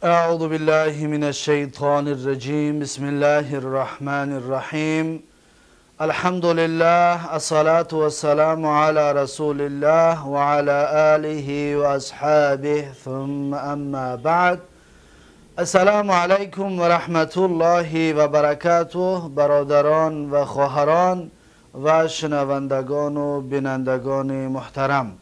أعوذ بالله من الشيطان الرجيم. بسم الله الرحمن الرحيم. الحمد لله، الصلاة والسلام على رسول الله وعلى آله وأصحابه، ثم أما بعد. السلام علیکم و رحمت الله و برکاته. برادران و خواهران و شنوندگان و بینندگان محترم،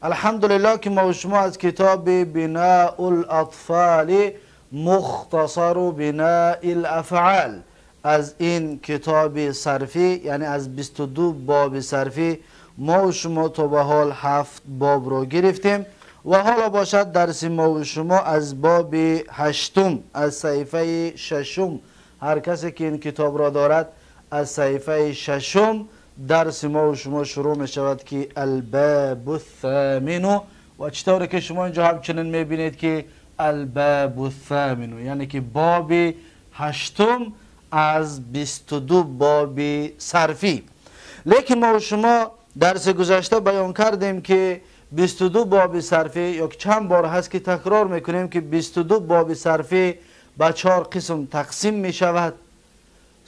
الحمدلله که ما و شما از کتاب بناء الاطفال مختصر بناء الافعال، از این کتاب صرفی، یعنی از 22 باب صرفی، ما و شما تا به حال 7 باب رو گرفتیم و حالا باشد درس ما و شما از باب هشتم، از صحیفه ششم. هر کسی که این کتاب را دارد، از صحیفه ششم درس ما و شما شروع می شود که الباب الثامن. و چطوری که شما اینجا همچنین می بینید که الباب الثامن، یعنی که باب هشتم از 22 باب صرفی. لیکن ما و شما درس گذشته بیان کردیم که 22 باب صرفی، یا چند بار هست که تکرار میکنیم که 22 باب صرفی به 4 قسم تقسیم می شود: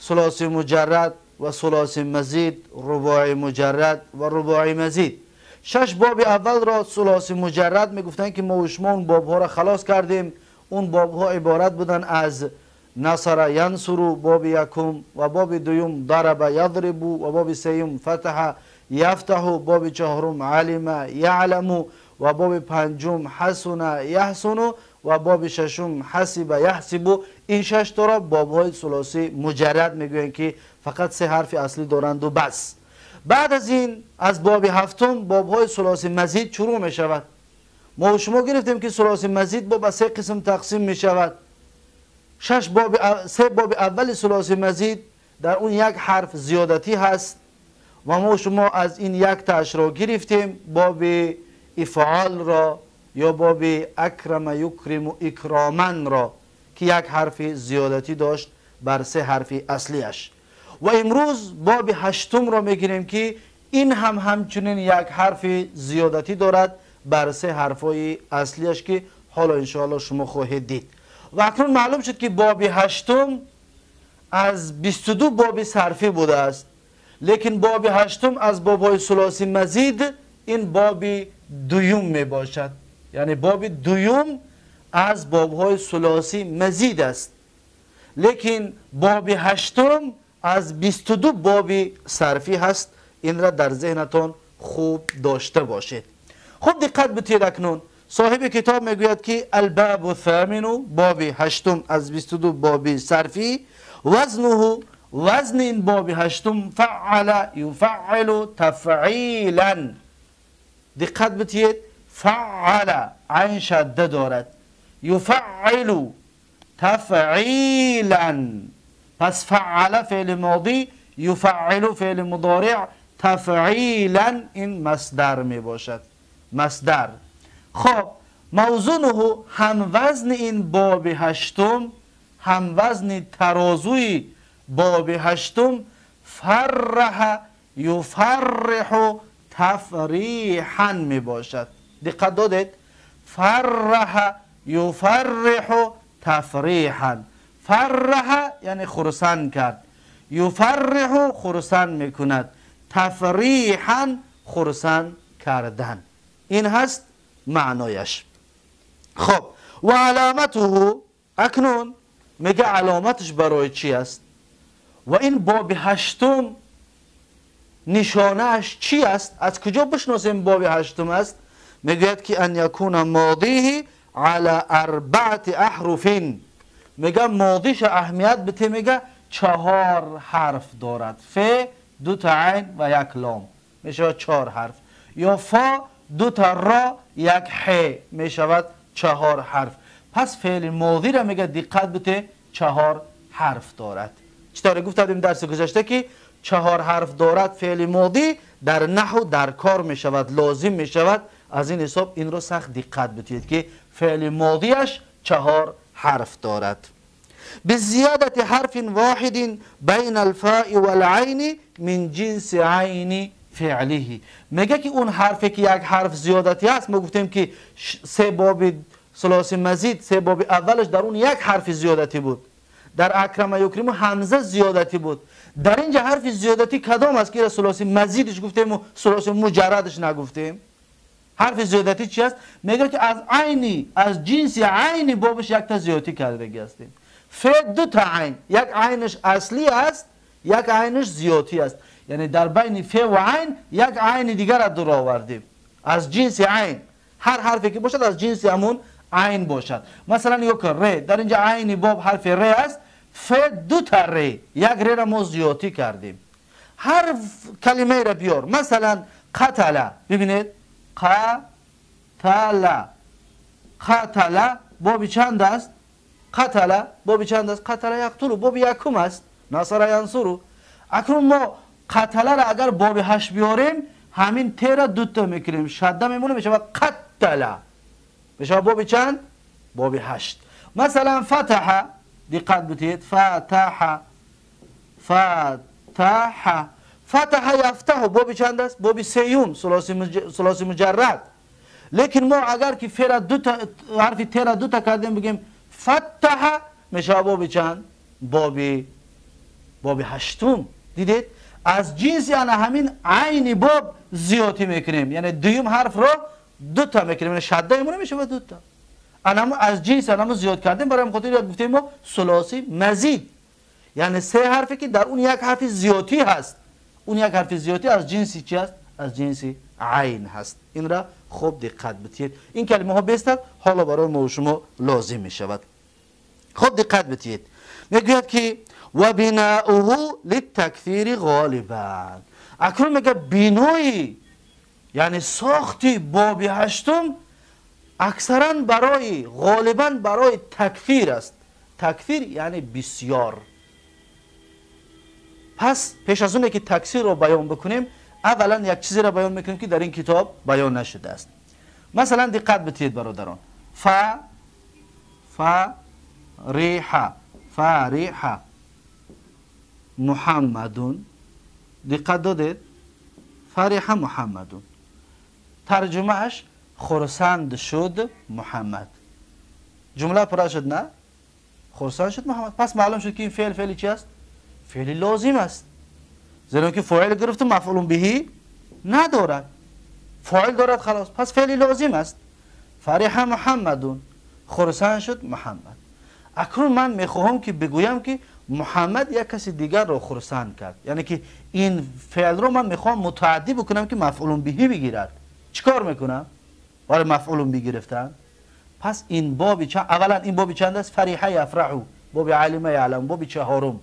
ثلاثی مجرد و ثلاثی مزید، رباعی مجرد و رباعی مزید. 6 باب اول را ثلاثی مجرد میگفتند که ما و شما اون بابها را خلاص کردیم. اون بابها عبارت بودن از نصر ینصر باب یکم، و باب دوم ضرب یضرب، و باب سیوم فتح یفتح، باب چهارم علم یعلم، و باب پنجم حسن یحسن، و باب ششم حسب یحسب. این 6 تا را بابهای ثلاثی مجرد میگویند که فقط 3 حرف اصلی دارند و بس. بعد از این، از باب هفتم بابهای ثلاثی مزید شروع می شود. ما شما گرفتیم که ثلاثی مزید با 3 قسم تقسیم می شود. 6 باب، 3 باب اول ثلاثی مزید در اون یک حرف زیادتی هست و ما شما از این یک تاش را گرفتیم، باب افعال را یا باب اکرم یکرم اکراما را که یک حرف زیادتی داشت بر 3 حرف اصلیش. و امروز باب هشتم را میگیریم که این هم همچنین یک حرف زیادتی دارد بر 3 حرفای اصلیش که حالا انشاءالله شما خواهید دید. و اکنون معلوم شد که باب هشتم از 22 باب صرفی بوده است، لیکن باب هشتم از بابهای ثلاثی مزید این باب دوم می باشد، یعنی باب دوم از بابهای ثلاثی مزید است، لیکن باب هشتم از 22 باب صرفی هست. این را در ذهنتان خوب داشته باشید. خوب دقت بتید. اکنون صاحب کتاب میگوید که الباب الثامن، باب هشتم از 22 باب صرفی، وزنه، وزن این باب هشتم فعل یفعل تفعیلا. دقت بتید، فعل عین شده دارد، یفعل تفعیلا. پس فعل فعل ماضی، یفعل فعل مضارع، تفعیلا این مصدر می باشد، مصدر. خب موزونه، هم وزن این باب هشتم، هم وزن ترازوی باب هشتم فرح یفرح تفریحا می باشد. دقت دادید؟ فرح یفرح تفریحا. فرح یعنی خرسند کرد، یفرح خرسند میکند، تفریحا خرسند کردن. این هست معنایش. خب و علامته، اکنون میگه علامتش برای چی است و این باب هشتم نشانهش چی است، از کجا بشناسیم باب هشتم است؟ میگوید که ان یکون ماضیه علی اربعة احرف. میگه ماضیش اهمیت بده، میگه 4 حرف دارد، ف 2 تا عین و 1 لام میشود 4 حرف، یا فا 2 تا را 1 ح میشود 4 حرف. پس فعل ماضی را میگه دقت بده 4 حرف دارد. چطور گفتیم درس گذشته که 4 حرف دارد فعل ماضی در نحو در کار میشود، لازم میشود. از این حساب این رو سخت دقت بدید که فعل ماضیش 4 حرف دارد. بزیادة حرف واحد بین الفاء والعین من جنس عین فعله. میگه که اون حرفی که یک حرف زیادتی هست، ما گفتیم که 3 باب ثلاثی مزید سه باب اولش در اون یک حرف زیادتی بود، در اکرم یکرم همزه زیادتی بود. در اینجا حرف زیادتی کدام است که ثلاثی مزیدش گفتیم و ثلاثی مجردش نگفتیم؟ حرف زیادتی چی است؟ میگه که از عینی، از جنس عینی بابش یک تا زیادتی کرده هستیم. ف دو تا عین، یک عینش اصلی است، یک عینش زیادتی است. یعنی در بین ف و عین یک عین دیگر را در آوردیم از جنس عین. هر حرفی که باشد از جنس همون عین باشد. مثلا یک ر، در اینجا عین باب حرف ر است، ف دو تا ر، یک ر را ما زیادتی کردیم. هر کلمه را بیار، مثلا قتل، ببینید قتل، قتل باب چند است؟ قتل باب چند است؟ قتل یقتل باب یکم است، نصر ینصر. اکنون ما قتل را اگر باب هشت بیاریم، همین ت را دو تا میکنیم، شده میمونه، میشه قتل، میشه باب چند؟ باب هشت. مثلا فتح، دقت بدهید، فتح، فتح، فتح یفتح باب چند است؟ باب سیوم، ثلاثی مجرد. لیکن ما اگر که ف را دو تا، حرف ت را دو تا کردیم، بگیم فتح، میشه باب چند؟ باب هشتم. دیدید؟ از جنس یعنی همین عین باب زیادی میکنیم، یعنی دویم حرف رو دو تا میکنیم، یعنی شده ایمونه میشه دو تا. انمو از جنس انمو زیاد کردیم، برای خاطر یاد گفتیم ما ثلاثی مزید، یعنی سه حرفی که در اون یک حرف زیادی هست، اون یک حرف زیادی از جنسی چی هست؟ از جنس عین هست. این را خوب دقت بدهید. این کلمه ها بستد حالا برای ما و شما لازم می شود. خوب دقت بدهید. میگوید که و بناؤه للتکثیر غالبا. اکنون میگه بنای، یعنی ساختی باب هشتم اکثرا برای، غالبا برای تکثیر است. تکثیر یعنی بسیار. پس پیش از اونه که تکثیر رو بیان بکنیم، اولا یک چیزی را بیان میکنیم که در این کتاب بیان نشده است. مثلا دقت بدهید برادران، ف ریح، فریح محمدون، دقت دادید؟ فرح محمدون، ترجمهش خرسند شد محمد. جمله پر شد نه؟ خرسند شد محمد. پس معلوم شد که این فعل فعلی چی است؟ فعل لازم است، زیرا که فاعل گرفت مفعول به ندارد، فاعل دارد خلاص، پس فعل لازم است. فرح محمدون، خرسند شد محمد. اکنون من میخواهم که بگویم که محمد یک کسی دیگر را خرسند کرد، یعنی که این فعل رو من میخوام متعدی بکنم که مفعول به بگیرد. چیکار میکنم برای مفعول به گرفتن؟ پس این باب چند، اولا این باب چند است؟ فرح یفرح، باب علم یعلم، باب چهارم.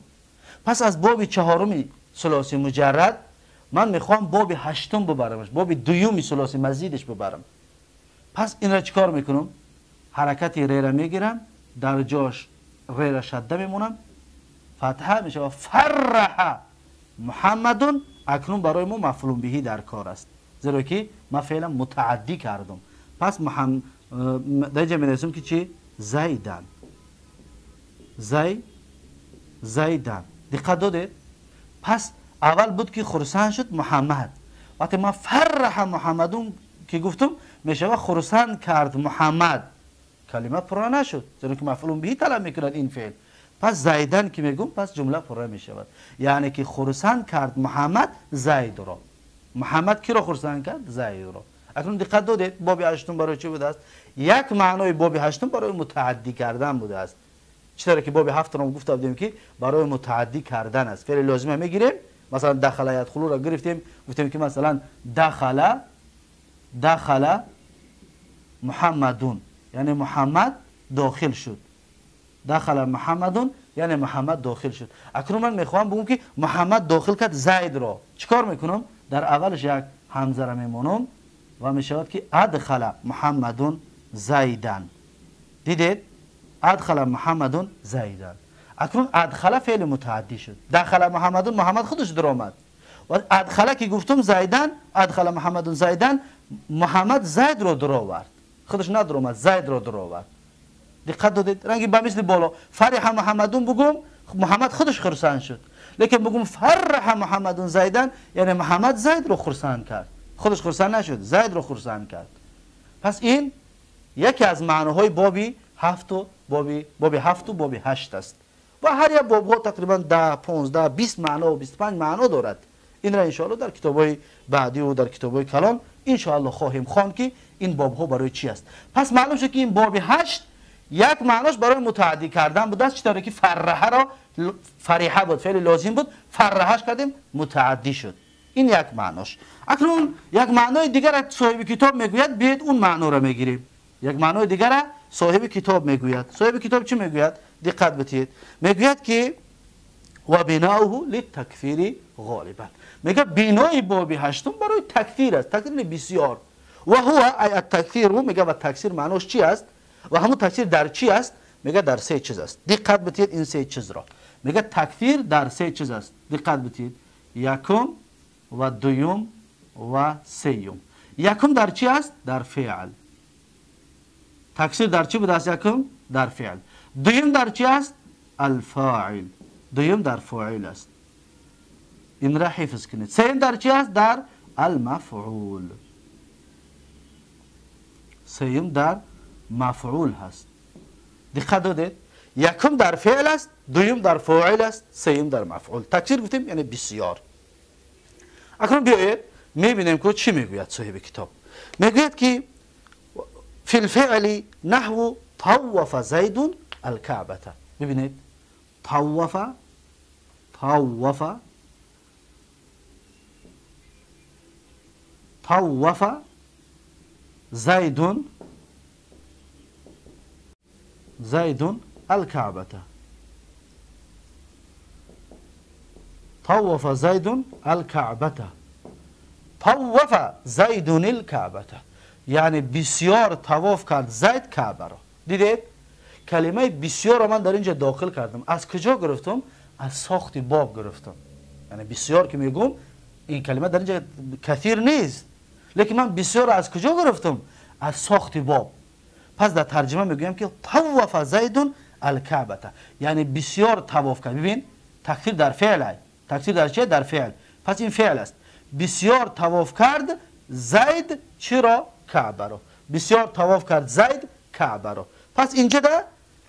پس از باب چهارم ثلاثی مجرد من میخوام باب هشتم ببرمش، باب دوم ثلاثی مزیدش ببرم. پس این را چیکار میکنم؟ حرکت ر را میگیرم، در جاش ر را شده میمونم، فتحه میشه و فرح محمدون. اکنون برای ما مفعول به در کار است، زیرا که ما فعلا متعدی کردم. پس محمد در اینجا می‌نویسم که چی؟ زیدن، زیدن. دقت دادید؟ پس اول بود که خرسند شد محمد، وقتی ما فرح محمدون که گفتم میشه خرسند کرد محمد، کلمه پر نشد، زیرا که مفعول به طلب میکند این فعل. پس زیدن که میگم پس جمله پر میشود، یعنی که خرسند کرد محمد زید را. محمد کی را خرسند کرد؟ زید را. اکنون دقت دادید باب هشتم برای چی بوده است؟ یک معنای باب هشتم برای متعدی کردن بوده است. چطور که باب هفت را گفته بودیم که برای متعدی کردن است. فعل لازمه میگیریم، مثلا دخل یدخلو را گرفتیم، گفتیم که مثلا دخل، دخل محمدون، یعنی محمد داخل شد. دخل محمدون یعنی محمد داخل شد. اکنون من میخوام بگم که محمد داخل کرد زید را. چیکار میکنم؟ در اولش یک همزه را میمونم و میشود که ادخل محمدون زیدن. دیدید؟ ادخل محمدون زیدن. اکنون ادخل فعل متعدی شد. دخل محمدون، محمد خودش در آمد. و ادخل که گفتم زیدن، ادخل محمدون زیدن، محمد زید را در آورد، خودش ندر آمد، زید را در آورد. دقت دادید؟ رنگی به مثل بالا فرح محمدون بگم محمد خودش خرسند شد، لیکن بگم فرح محمدون زیدن یعنی محمد زید رو خرسند کرد، خودش خرسند نشد، زید رو خرسند کرد. پس این یکی از معناهای بابی هفت و بابی هفت و بابی هشت است و هر یک باب ها تقریبا 10 15 20 معنا و 25 معنا دارد. این را انشاءالله در کتاب بعدی و در کتاب کلان انشاءالله خواهیم خواند که این باب ها برای چی است. پس معلوم شد که این باب هشت یک معناش برای متعدی کردن بوده است، چطوری که فرحه را فریحه بود، فعل لازم بود، فرحهش کردیم متعدی شد. این یک معناش. اکنون یک معنای دیگر صاحب کتاب میگوید، بیاید اون معنا را میگیریم. یک معنای دیگر صاحب کتاب میگوید. صاحب کتاب چی میگوید؟ دقت بدید. میگوید که و بناؤه للتکثیر غالبا. میگه بنای باب هشتم برای تکثیر است، تکثیر بسیار. و هو ای التکثیر، میگه و تکثیر معناش چی است؟ و همون تکثیر در چی است؟ میگه در سه چیز است. دقت بدید این سه چیز را. میگه تکثیر در سه چیز است. دقت بدید. یکم و دوم و سیوم. یکم در چی است؟ در فعل. تکثیر در چی بود است؟ یکم در فعل. دوم در چی است؟ الفاعل. دوم در فاعل است. این را حفظ کنید. سوم در چی است؟ در المفعول. سوم در مفعول هست. دقت دادید؟ یکم در فعل است، دوم در فاعل است، سوم در مفعول. تکثیر گفتیم یعنی بسیار. اکنون بیایید میبینیم که چی میگوید صاحب کتاب. میگوید که فی الفعل نحو طوف زید الكعبة. ببینید طوف، طوف، طوف زید، زید الكعبة. طوف زید الكعبة. طوف زید الكعبة یعنی بسیار طواف کرد زید کعبه را. دیدید کلمه بسیار را من در اینجا داخل کردم. از کجا گرفتم؟ از ساخت باب گرفتم. یعنی بسیار که میگم این کلمه در اینجا کثیر نیست، لیکن من بسیار از کجا گرفتم؟ از ساخت باب. پس در ترجمه میگویم که طوف زید الکعبه یعنی بسیار طواف کرد. ببین تکثیر در فعل، تکثیر در چه؟ در فعل. پس این فعل است. بسیار طواف کرد زید چرا؟ کعبه را. بسیار طواف کرد زید کعبه را. پس اینجا ده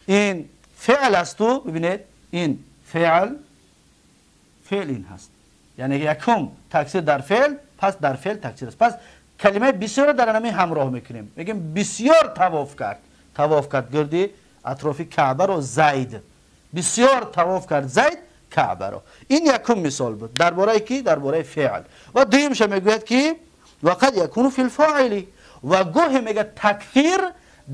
این فعل است. تو ببینید این فعل، فعل این هست. یعنی یکم تکثیر در فعل، پس در فعل تکثیر است. پس کلمه بسیار در همین همراه میکنیم، میگیم بسیار طواف کرد. طواف کرد گردی اطراف کعبه رو زید. بسیار طواف کرد زید کعبه رو. این یکم مثال بود درباره کی؟ درباره فعل. و دویمش میگوید که وقد یکون فی الفاعل. و گاهی میگه تکثیر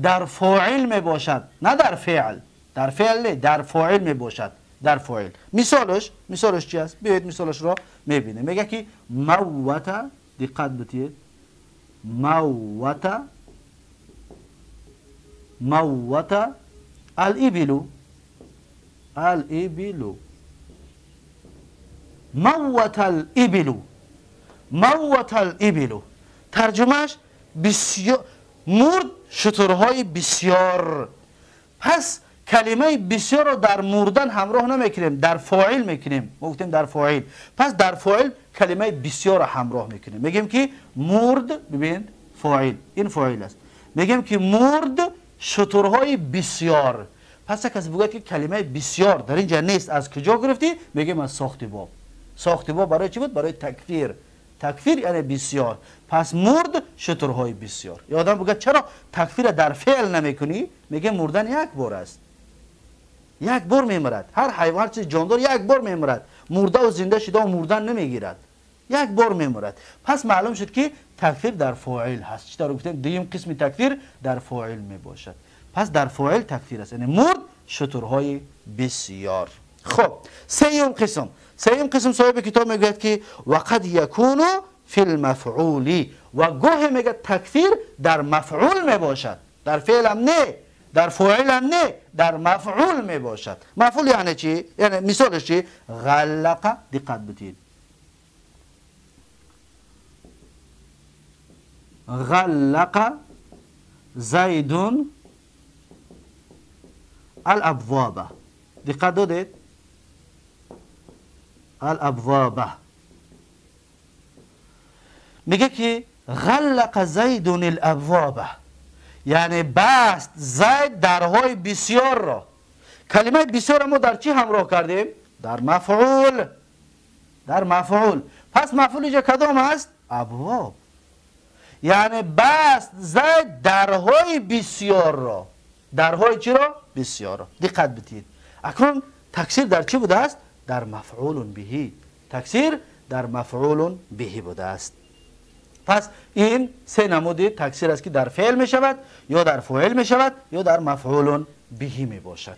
در فاعل میباشد، نه در فعل. در فعل نه، در فاعل میباشد. در فاعل. مثالش، مثالش چی است؟ بیاید مثالش را میبینیم. میگه که موت، دقت بدید، موت، موت الابل، الابل، موت الابل، موت الابل. ترجمهش بسیار مرد شترهای بسیار. پس کلمه بسیار رو در مردن همراه نمیکنیم، در فاعل میکنیم. ما گفتیم در فاعل. پس در فاعل کلمه بسیار رو همراه میکنیم. میگیم که مرد، ببین فاعل، این فاعل است. میگیم که مرد شترهای بسیار. پس کسی بگه که کلمه بسیار در اینجا نیست، از کجا گرفتی؟ میگیم از ساخت باب. ساخت باب برای چی بود؟ برای تکثیر. تکثیر یعنی بسیار. پس مرد شترهای بسیار. یا آدم بگه چرا تکثیر در فعل نمیکنی؟ میگه مردن یک بار است، یک بار میمرد. هر حیوان، هر چیز جاندار یک بار میمرد. مرده و زنده شده و مردن نمیگیرد، یک بار میمرد. پس معلوم شد که تکثیر در فاعل هست. چطور گفتیم دویم قسم تکثیر در فاعل میباشد. پس در فاعل تکثیر است، یعنی مرد شترهای بسیار. خب سیوم قسم، سیوم قسم صاحب کتاب میگوید که وقد یکون فی المفعول. و گاهی میگه تکثیر در مفعول میباشد، در فعل هم نه، در فاعل هم نه، در مفعول میباشد. مفعول یعنی چی؟ یعنی مثالش چی؟ غلق. دقت بدید، غلق زید الابواب. دقت دادید؟ الابواب. میگه که غلق زید الابواب یعنی بست زید درهای بسیار را. کلمه بسیار ما در چی همراه کردیم؟ در مفعول. در مفعول. پس مفعول اینجا کدام است؟ ابواب. یعنی بست زید درهای بسیار را. درهای چی را؟ بسیار را. دقت بدید. اکنون تکثیر در چی بوده است؟ در مفعول بهی. تکثیر در مفعول بهی بوده است. پس این سه نمود تکثیر است که در فعل می شود یا در فاعل می شود یا در مفعول بهی می باشد.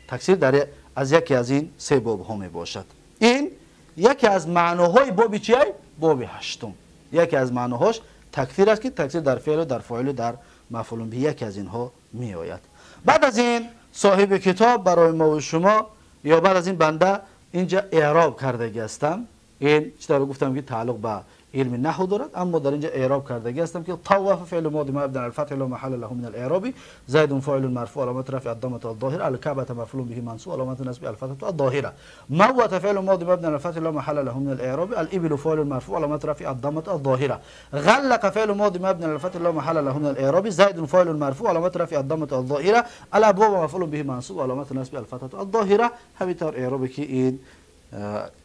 تکثیر در از یکی از این سه باب ها می باشد. این یکی از معناهای باب چیه؟ باب هشتم. یکی از معناهاش تکثیر است که تکثیر در فعل و در فاعل و در مفعول به یکی از اینها می آید. بعد از این صاحب کتاب برای ما و شما یا بعد از این بنده اینجا اعراب کردگی هستم. این چطور گفتم که تعلق به علم نحو دارد، اما در اینجا اعراب کردگی هستم که طوف فعل ماضی مبنی على الفتح لا محل له من الاعراب، زید فاعل مرفوع علامة رفع الضمة الظاهرة، الكعبة مفعول به منصوب علامة نصب الفتحة الظاهرة، موت فعل ماضي مبني على الفتح لا محل له من الاعراب، الابل فاعل مرفوع علامة رفع الضمة الظاهرة، غلق فعل ماضي مبني على الفتح لا محل له من الاعراب، زید فاعل مرفوع علامة رفع الضمة الظاهرة، الابواب مفعول به منصوب علامة نصب الفتحة الظاهرة. همینطور اعرابی که این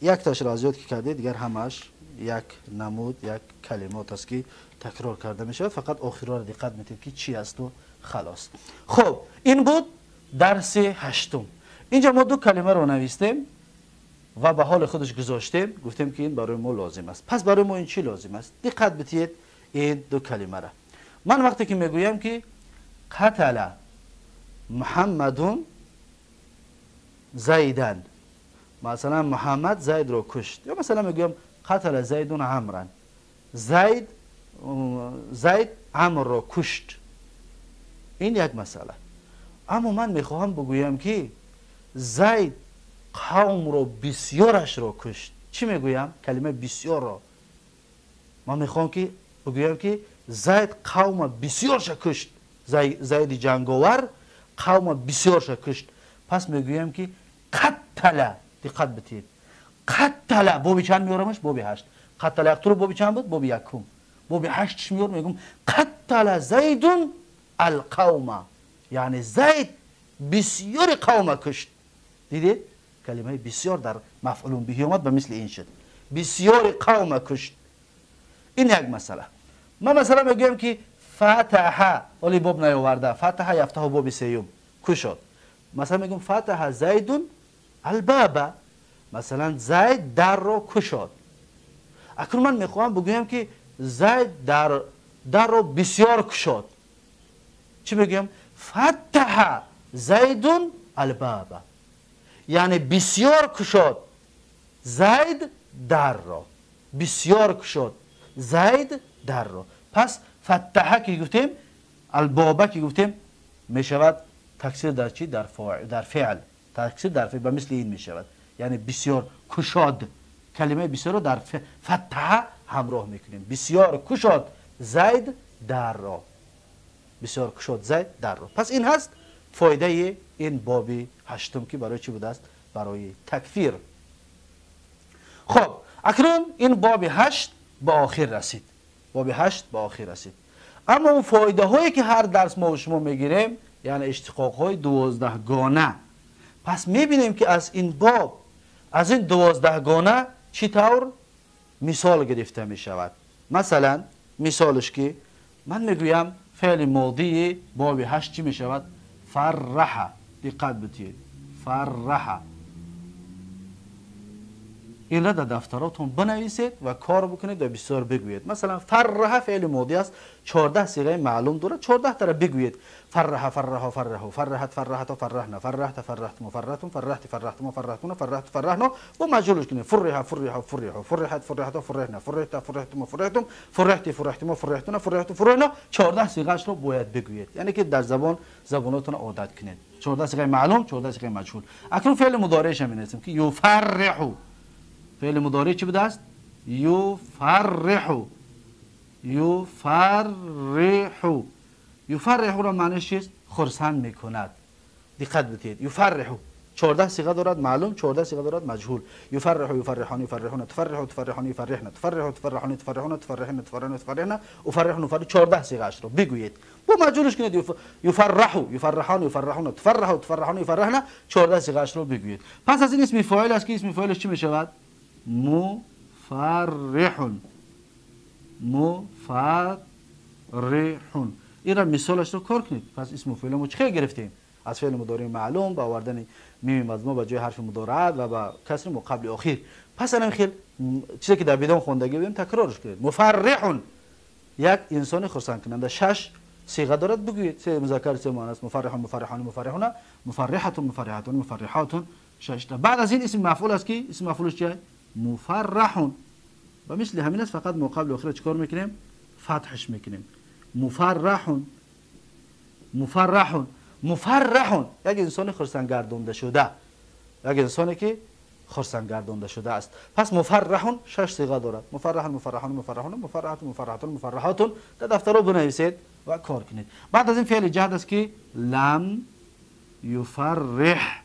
یک تاش را زیاد که کرده دیگر همش یک نمود یک کلمات است که تکرار کرده می شود. فقط آخرها را دقت میتید که چی است و خلاص. خب این بود درس هشتم. اینجا ما دو کلمه رو نوشتیم و به حال خودش گذاشتیم، گفتیم که این برای ما لازم است. پس برای ما این چی لازم است؟ دقت بدید این دو کلمه را. من وقتی که میگویم که قتل محمد زیدن، مثلا محمد زید رو کشت، یا مثلا میگویم قتل زید عمرا، زید عمر را کشت. این یک مسئله. اما من میخواهم بگویم که زید قوم رو بسیارش را کشت. چی میگویم؟ کلمه بسیار را من میخوام که بگویم که زید قوم بسیارش کشت. زید جنگاور قوم بسیارش کشت. پس میگویم که قتل، دقت بدید، قتل بابی چند میارمش؟ بابی هشت. قتل یقتل بابی چند بود؟ بابی یکم. بابی هشتش میارم، میگم قتل زید القوم، یعنی زید بسیار قوم کشت. دیدید؟ کلمه بسیار در مفعول به اومد به مثل این شد، بسیار قوم کشت. این یک مسئله. من مثلا میگم که فتح، ولی باب نیاورده، فتح یفتح باب سیوم کشد. مثلا میگم فتح زید الباب، مثلا زید در رو کشاد. اکنون من میخوام بگویم که زید در رو بسیار کشاد. چی بگم؟ فتح زید الباب، یعنی بسیار کشاد زید در را، بسیار کشاد زید در را. پس فتح که گفتیم، الباب که گفتیم، میشود تکثیر در چی؟ در فاعل، در فعل. تکثیر در فعل به مثل این میشود، یعنی بسیار کشاد. کلمه بسیار رو در فتح همراه میکنیم. بسیار کشاد زید در را، بسیار کشاد زید در را. پس این هست فایده این باب هشتم که برای چی بوده است؟ برای تکفیر. خب اکنون این باب هشت به آخر رسید. باب هشت به آخر رسید. اما اون فایده هایی که هر درس ما و شما میگیریم، یعنی اشتقاق های 12 گانه، پس میبینیم که از این باب، از این 12 گانه چطور مثال گرفته می شود. مثلا مثالش که من میگویم فعل ماضی باب هشت چی می شود؟ فرح. دقت بدید، فرح. این را در دفتراتون بنویسید و کار بکنید و بسیار بگویید. مثلا فرح فعل ماضی است، 14 صیغه معلوم داره، 14 تا را بگویید. فرح فرح فرح فرحت فرحت فرحنا فرحت فرحتم فرحتم فرحت فرحتم فرحتون فرحت فرحنا و مجهولش کنید. فرح فرح فرح فرحت فرحت فرحنا فرحت فرحتم فرحتم فرحت فرحتم فرحتون فرحت فرحنا. 14 صیغه‌اش رو باید بگویید، یعنی که در زبانتون عادت کنید. 14 صیغه معلوم، 14 صیغه مجهول. اکنون فعل مضارعش هم می‌نویسیم که یفرح. فعل مضارع چی بوده است؟ یفرح. یفرح. یفرح را معنیش چیست؟ خرسند میکند. دقت بدید، یفرح 14 صيغه دارد معلوم، 14 صيغه دارد مجهول. يفرح يفرحان يفرحون، تفرح تفرحان يفرحن، تفرح تفرحان يفرحون، تفرحن تفرحن تفرحن، افرح نفرح. 14 صيغه اش رو بگویید. با مجهولش کنید یفرح یفرحان یفرحون، تفرح تفرحان یفرحن، 14 صيغه اش رو بگویید. پس از این اسم فاعل است که اسم فاعلش چی میشود؟ مفرح. مفرح. این را مثالش رو کار کنید. پس اسم فاعل ما چه گرفتیم؟ از فعل مضارع معلوم با آوردن میم مضموم به جای حرف مضارعت و با کسر مقابل اخیر. پس الان خیلی چیزی که در بدون خوندگی بودیم تکرارش کنید. مفرح یک انسان خرسند کننده. 6 صيغه دارد بگویید. سه مذکر سه مؤنث. مفرح مفرحان مفرحون، مفرحه مفرحات مفرحات. 6 تا. بعد از این اسم مفعول است که اسم مفعولش چیه؟ مفرح. و مثل همین است، فقط مقابل اخیر چیکار میکنیم؟ فتحش میکنیم. مفرح مفرح مفرح، یک انسان خرسند گردانده شده، یک انسانی که خرسند گردانده شده است. پس مفرح 6 صيغه دارد. مفرح مفرحان مفرحون، مفرحات مفرحات مفرحات. در دفتر بنویسید و کار کنید. بعد از این فعل جهد است که لم یفرح.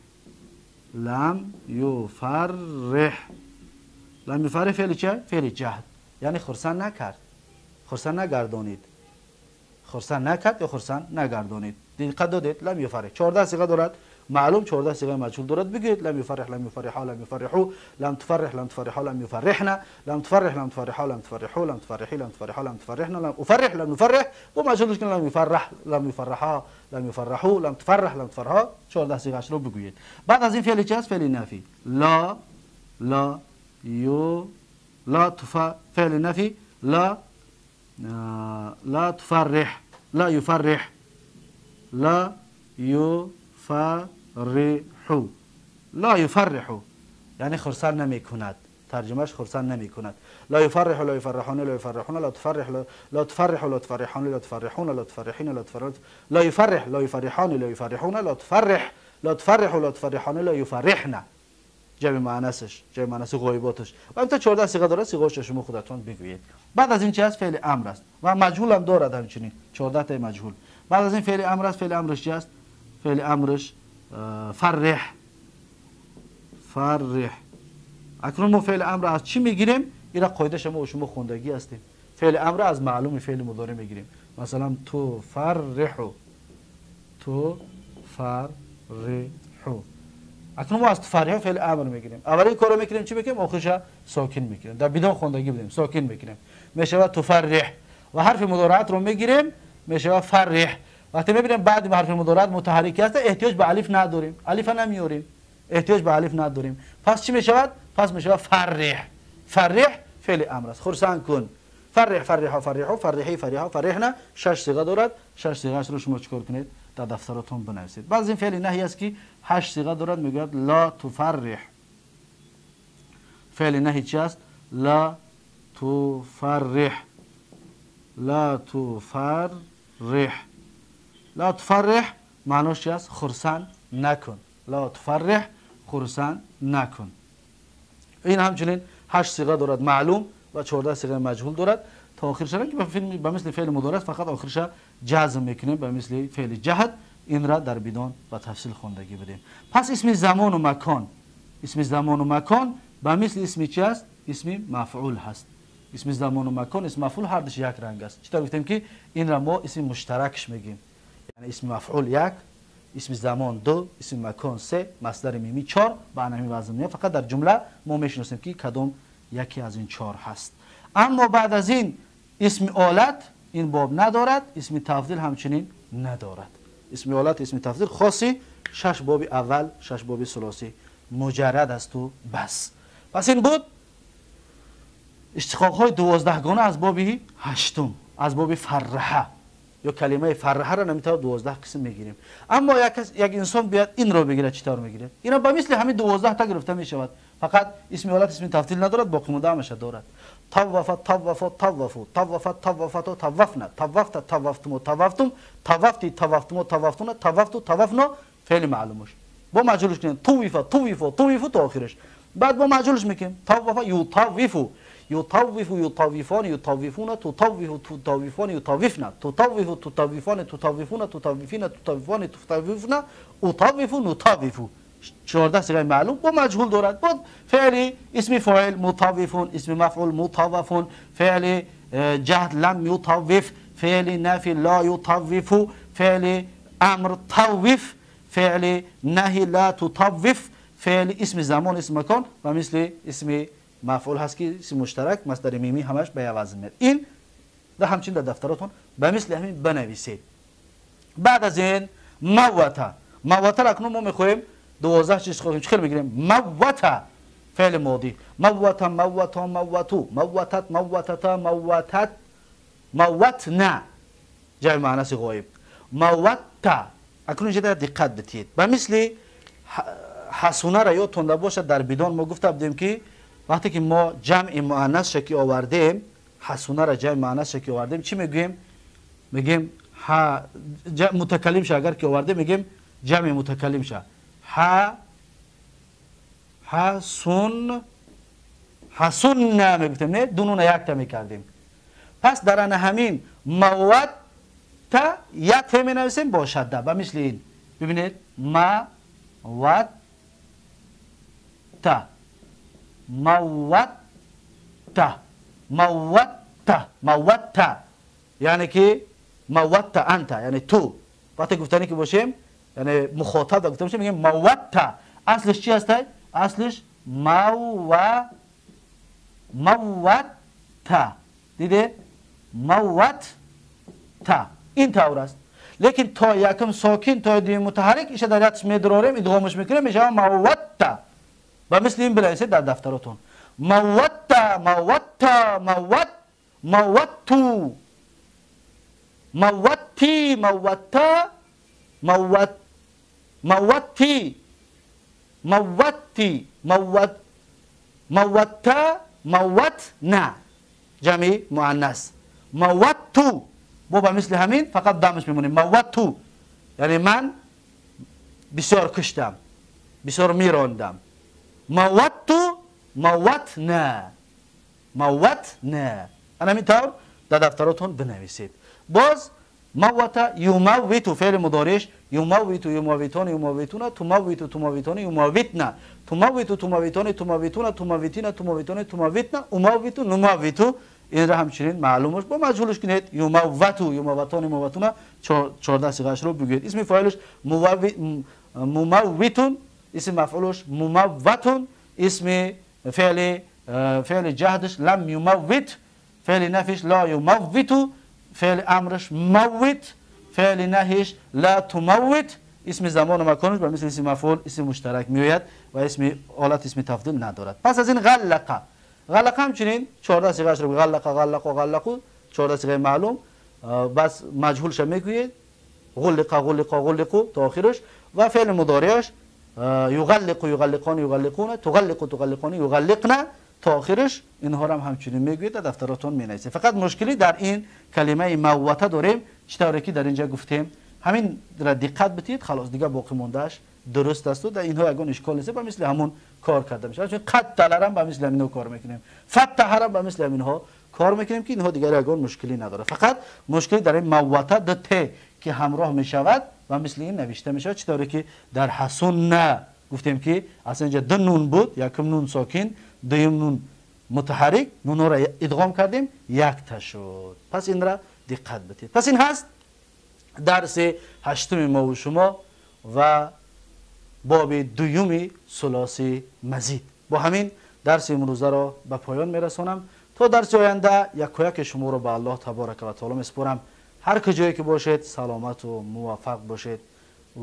لم یفرح. لم یفرح فعل چه؟ فعل جهد، یعنی خرسند نکرد، خرسند نگردانید، خرسند نکرد یا خرسند نگردانید. دقت دادید؟ لم یفرح 14 صيغه دارد معلوم، 14 صيغه مجهول دارد. بگید لم یفرح لم یفرحا لم یفرحوا، لم تفرح لم تفرحا لم یفرحنا، لم تفرح لم تفرحا لم تفرحوا، لم تفرحي لم تفرحا لم تفرحنا، لم افرح لم نفرح. و مجهولش کنید لم یفرح لم یفرحا لم یفرحوا، لم تفرح لم تفرحا. 14 صيغه رو بگویید. بعد از این فعل چی است؟ فعل نفی. لا لا یو لا تف، فعل نفی. لا لا تفرح لا یفرح لا یفرح لا یفرح، یعنی خرسند نمی کند. ترجمهش خرسند نمی کند. لا یفرح لا یفرحون لا یفرحون، لا تفرح لا تفرح لا تفرحون لا تفرحون لا تفرحين لا تفرحون، لا یفرح لا یفرحان لا یفرحون، لا تفرح لا تفرح لا تفرحان لا یفرحن. جمع مؤنثش، جمع مؤنث غایباتش. و همینطور 14 صيغه داره. صيغه‌اش شما خودتون بگویید. بعد از این چی است؟ فعل امر است و مجهول هم دارد همچنین 14 تا مجهول. بعد از این فعل امر است. فعل امرش چی است؟ فعل امرش فرح. فرح. اکنون ما فعل امر از چی میگیریم؟ این قاعده شما و شما خوندگی هستیم. فعل امر از معلوم فعل مضارع میگیریم. مثلا تو فرح، تو فرح. اکنون ما از تفرح فعل امر میگیریم. اولین کارو میکنیم چی میکنیم؟ آخرش ساکن میکنیم. در بدون خوندگی بدیم ساکن میکنیم، میشه تفرح. و حرف مضارعت رو میگیریم، میشه فرح. وقتی میبینیم بعد حرف مضارعت متحرک است، احتیاج به الف نداریم، الف نمیاریم، احتیاج به الف نداریم. پس چی میشود؟ پس میشود فرح. فرح فعل امر است، خرسند کن. فرح فرح فرحوا فرحی فرحا فرحنا. 6 صيغه دارد. 6 صيغه رو شما چیکار کنید؟ در دفتراتون بنویسید. بعد این فعل نهی است که 8 صيغه دارد. میگوید لا تفرح. فعل نهی چی است؟ لا تفرح. لا تفرح. لا تفرح معناش چی است؟ خرسند نکن. لا تفرح خرسند نکن. این همچنین 8 صيغه دارد معلوم و 14 صيغه مجهول دارد تا آخر شدن که به مثل فعل مضارع فقط آخرش جزم میکنیم به مثل فعل جهد. این را در بدون و تفصیل خوندگی بدیم. پس اسم زمان و مکان، اسم زمان و مکان به مثل اسم چی است؟ اسم مفعول هست. اسم زمان و مکان، اسم مفعول هر دوش یک رنگ است. چطور گفتیم که این را ما اسم مشترکش میگیم، یعنی اسم مفعول 1، اسم زمان 2، اسم مکان 3، مصدر میمی 4. به همین وزن میاد. فقط در جمله ما میشناسیم که کدام یکی از این 4 هست. اما بعد از این اسم آلت این باب ندارد، اسم تفضیل همچنین ندارد. اسم آلت، اسم تفضیل خاصی 6 باب اول، 6 باب ثلاثی مجرد است و بس. پس این بود اشتقاق های 12 گانه از باب 8، از باب فرحه یا کلمه فرحه را نمیتونه 12 قسم میگیریم. اما یک انسان بیاد این رو بگیره چطور میگیره؟ اینا به مثل همین 12 تا گرفته میشود. فقط اسم آلت، اسم تفضیل ندارد، باقی مونده همش دارد. توفت توفت توفو، توفت توفت توفنا، توفت توفتم توفتم، توفتی توفتم توفتون، توفت توفنا. فعل معلومش با مجهولش کنیم تویف تویف تویف تا آخرش. بعد با مجهولش میکنیم توف یطوف یطوف یطوفان یطوفون تطوف تطوفان یطوفن تطوف تطوفان تطوفون تطوفین تطوفان تطوفن اطوف نطوف. 14 صيغه معلوم با مجهول دارد. با فعل اسم فاعل مطوفون، اسم مفعول مطوفون، فعل جهد لم يطوف، فعل نفی لا يطوف، فعل امر طوف، فعل نهی لا تطوف، فعل اسم زمان اسم مکان و مثل اسم مفعول هست که اسم مشترک مصدر میمی همش به وزن میاد. این در همچنین در دفتراتون به مثل همین بنویسید. بعد از این موته، موته را اکنون ما میخوایم 12 چیز خواهیم چه میگیریم. موته فعل ماضی، موته موتا موتو موتت موتتا موتت موتنا جای معنی غایب. موته اکنون اینجا دقت بدید. به مثل حسونه را یادتون باشد در بدان ما گفته بودیم که وقتی که ما جمع مؤنث که آوردیم، حسونه را جمع مؤنث که آوردیم چی میگیم؟ میگیم متکلم شه اگر که آورده میگیم جمع متکلم شه، حسن حسن میگفتیم، نه دو نون یک تا میکردیم. پس در ان همین موت تا یک می نویسیم با شده. به مثل این ببینید موت تا موت تا موت تا موت تا، یعنی که موت انت، یعنی تو. وقتی گفتنی که باشیم یعنی مخاطب گفته باشیم میگیم موت تا. اصلش چی هست؟ اصلش موت تا، دیده؟ موت تا این طور است. لیکن تا یکم ساکن تا دوم متحرک ایشه در یتش میدراریم ادغامش میکنیم میشه موت تا. و مثل این بنویسید در دفتراتون موت تا موت تا موت موتو موتی موتا موت موتی موتی موت موتا موتنا جمع مؤنث. موتو با مثل همین فقط دمش میمونیم موتو، یعنی من بسیار کشتم بسیار میراندم. موتو موتنا موتنا. انا همینطور در دفتراتون بنویسید. باز موت یموت فعل مضارعش یموت یموتون یموتون تموت تموتون یموتنا تموت تموتون تموتون تموتین تموتون تموتنا اموت نموت. این را همچنین معلومش با مجهولش کنید یموتو یموتون یموتون 14 صيغه‌اش رو بگید. اسم فاعلش مموتون، اسم مفعولش مموتون، اسم فعل فعل جهدش لم یموت، فعل نفیش لا یموت، فعل امرش موت، فعل نهیش لا تموت، اسم زمان و مکانش به مثل اسم مفعول اسم مشترک میآید و اسم حالت اسم تفضیل ندارد. پس از این غلقه، غلقه همچنین 14 صيغه‌اش رو غلقه غلقه غلقو 14 صيغه معلوم بس مجهولش میگوید غلقه غلقه غلقو تا آخرش. و فعل مضارعش یغلق یغلقان یغلقون تغلق تغلقان یغلقن تا آخرش. اینها رو هم همچنین میگوید در دفتراتون مینویسید. فقط مشکلی در این کلمه موته داریم چطوری که در اینجا گفتیم، همین را دقت بدید خلاص دیگه باقی موندهش درست است و در اینها یگان اشکال نیست. به مثل همون کار کرده میشه. چون قتل هم به مثل همینها کار میکنیم، فتح هم به مثل همینها کار میکنیم که اینها دیگر یگان مشکلی نداره. فقط مشکلی در این موته دو ت که همراه میشود و مثل این نوشته میشود چطوری که در حسن گفتیم که اصلا اینجا دو نون بود، یکم نون ساکن دویم نون متحرک، نون را ادغام کردیم یک تا شد. پس این را دقت بدید. پس این هست درس هشتم ما و شما و باب دویم ثلاثی مزید. با همین درس امروزه را به پایان میرسانم. تا درس آینده یک و یک شما را به الله تبارک و تعالی میسپارم. هر کجایی که باشید سلامت و موفق باشید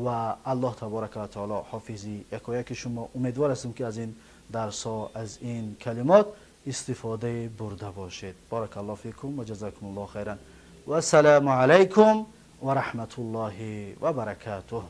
و الله تبارک و تعالی حافظی یک و یک شما. امیدوار هستم که از این درس ها از این کلمات استفاده برده باشید. بارک الله فیکم و جزاکم الله خیرا و السلام علیکم و رحمت الله و برکاته.